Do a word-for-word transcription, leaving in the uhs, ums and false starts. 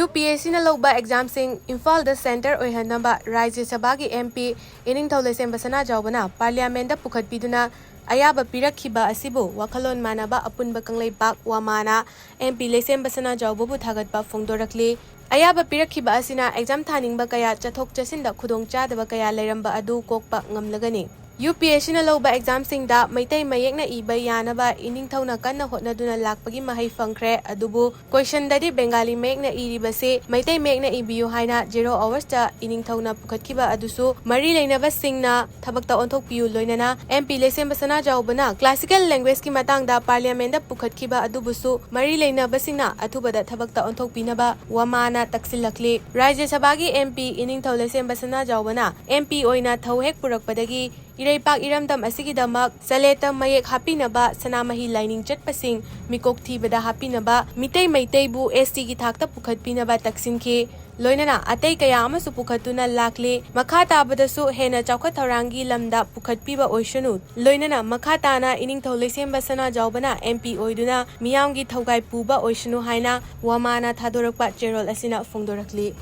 UPSCꯅ ꯂꯧꯕ ꯑꯦꯛꯖꯥꯝꯁꯤꯡ ꯏꯝꯐꯥꯜꯗ ꯁꯦꯟꯇꯔ ꯑꯣꯏꯍꯟꯅꯕ ꯔꯥꯖ꯭ꯌ ꯁꯚꯥꯒꯤ MP ꯏꯅꯤꯡꯊꯧ ꯂꯩꯁꯦꯝꯕ ꯁꯅꯥꯖꯥꯎꯕꯅ ꯄꯥꯔꯂꯤꯌꯥꯃꯦꯟꯗ ꯄꯨꯈꯠꯄꯤꯗꯨꯅ ꯑꯌꯥꯕ ꯄꯤꯔꯛꯈꯤꯕ ꯑꯁꯤꯕꯨ ꯋꯥꯈꯜꯂꯣꯟ ꯃꯥꯟꯅꯕ ꯑꯄꯨꯟꯕ ꯀꯪꯂꯩꯄꯥꯛ ꯋꯥꯃꯥꯅ MP ꯂꯩꯁꯦꯝꯕ ꯁꯅꯥꯖꯥꯎꯕꯕꯨ ꯊꯥꯒꯠꯄ ꯐꯣꯡꯗꯣꯔꯛꯂꯤ꯫ ꯑꯌꯥꯕ ꯄꯤꯔꯛꯈꯤꯕ ꯑꯁꯤꯅ ꯑꯦꯛꯖꯥꯝ ꯊꯥꯅꯤꯡꯕ ꯀꯌꯥ ꯆꯠꯊꯣꯛ ꯆꯠꯁꯤꯟꯗ ꯈꯨꯗꯣꯡꯆꯥꯗꯕ ꯀꯌꯥ ꯂꯩꯔꯝꯕ ꯑꯗꯨ ꯀꯣꯛꯄ ꯉꯝꯂꯒꯅꯤ꯫ UPSCꯅ ꯂꯧꯕ ꯑꯦꯛꯖꯥꯝꯁꯤꯡꯗ ꯃꯩꯇꯩ ꯃꯌꯦꯛꯅ ꯏꯕ ꯌꯥꯅꯕ ꯏꯅꯤꯡꯊꯧꯅ ꯀꯟꯅ ꯍꯣꯠꯅꯗꯨꯅ ꯂꯥꯛꯄꯒꯤ ꯃꯍꯩ ꯐꯪꯈ꯭ꯔꯦ, ꯑꯗꯨꯕꯨ ꯀꯣꯏꯁꯟꯗꯗꯤ ꯕꯦꯡꯒꯥꯂꯤ ꯃꯌꯦꯛꯅ ꯏꯔꯤꯕꯁꯤ ꯃꯩꯇꯩ ꯃꯌꯦꯛꯅ ꯏꯕꯤꯌꯨ ꯍꯥꯏꯅ zero hoursꯇ ꯏꯅꯤꯡꯊꯧꯅ ꯄꯨꯈꯠꯈꯤꯕ ꯑꯗꯨꯁꯨ ꯃꯔꯤ ꯂꯩꯅꯕꯁꯤꯡꯅ ꯊꯕꯛꯇ ꯑꯣꯟꯊꯣꯛꯄꯤꯌꯨ꯫ ꯂꯣꯏꯅꯅ MP ꯂꯩꯁꯦꯝꯕ ꯁꯅꯥꯖꯥꯎꯕꯅ classical languageꯀꯤ ꯃꯇꯥꯡꯗ ꯄꯥꯔꯂꯤꯌꯥꯃꯦꯟꯗ ꯄꯨꯈꯠꯈꯤꯕ ꯑꯗꯨꯕꯨꯁꯨ ꯃꯔꯤ ꯂꯩꯅꯕꯁꯤꯡꯅ ꯑꯊꯨꯕꯗ ꯊꯕꯛꯇ ꯑꯣꯟꯊꯣꯛꯄꯤꯅꯕ ꯋꯥꯃꯥꯅ ꯇꯛꯁꯤꯜꯂꯛꯂꯤ꯫ ꯔꯥꯖ꯭ꯌ ꯁꯚꯥꯒꯤ MP ꯏꯅꯤꯡꯊꯧ ꯂꯩꯁꯦꯝꯕ ꯁꯅꯥꯖꯥꯎꯕꯅ MP ꯑꯣꯏꯅ ꯊꯧ ꯍꯦꯛ ꯄꯨꯔꯛꯄꯗꯒꯤ ꯏꯔꯩꯄꯥꯛ ꯏꯔꯝꯗꯝ ꯑꯁꯤꯒꯤꯗꯃꯛ ꯆꯂꯦꯇ ꯃꯌꯦꯛ ꯍꯥꯞꯄꯤꯅꯕ, ꯁꯅꯥꯃꯍꯤ ꯂꯥꯏꯅꯤꯡ ꯆꯠꯄꯁꯤꯡ ꯃꯤꯀꯣꯛ ꯊꯤꯕꯗ ꯍꯥꯞꯄꯤꯅꯕ, ꯃꯤꯇꯩ ꯃꯩꯇꯩꯕꯨ STꯒꯤ ꯊꯥꯛꯇ ꯄꯨꯈꯠꯄꯤꯅꯕ ꯇꯛꯁꯤꯟꯈꯤ꯫ ꯂꯣꯏꯅꯅ ꯑꯇꯩ ꯀꯌꯥ ꯑꯃꯁꯨ ꯄꯨꯈꯠꯇꯨꯅ ꯂꯥꯛꯂꯤ꯫ ꯃꯈꯥ ꯇꯥꯕꯗꯁꯨ ꯍꯦꯟꯅ ꯆꯥꯎꯈꯠ ꯊꯧꯔꯥꯡꯒꯤ ꯂꯝꯗ ꯄꯨꯈꯠꯄꯤꯕ ꯑꯣꯏꯁꯅꯨ꯫ ꯂꯣꯏꯅꯅ ꯃꯈꯥ ꯇꯥꯅ ꯏꯅꯤꯡꯊꯧ ꯂꯩꯁꯦꯝꯕ ꯁꯅꯥꯖꯥꯎꯕꯅ MP ꯑꯣꯏꯗꯨꯅ ꯃꯤꯌꯥꯝꯒꯤ ꯊꯧꯒꯥꯏ ꯄꯨꯕ ꯑꯣꯏꯁꯅꯨ ꯍꯥꯏꯅ ꯋꯥꯃꯥꯅ ꯊꯥꯗꯣꯔꯛꯄ ꯆꯦꯔꯣꯜ ꯑꯁꯤꯅ ꯐꯣꯡꯗꯣꯔꯛꯂꯤ꯫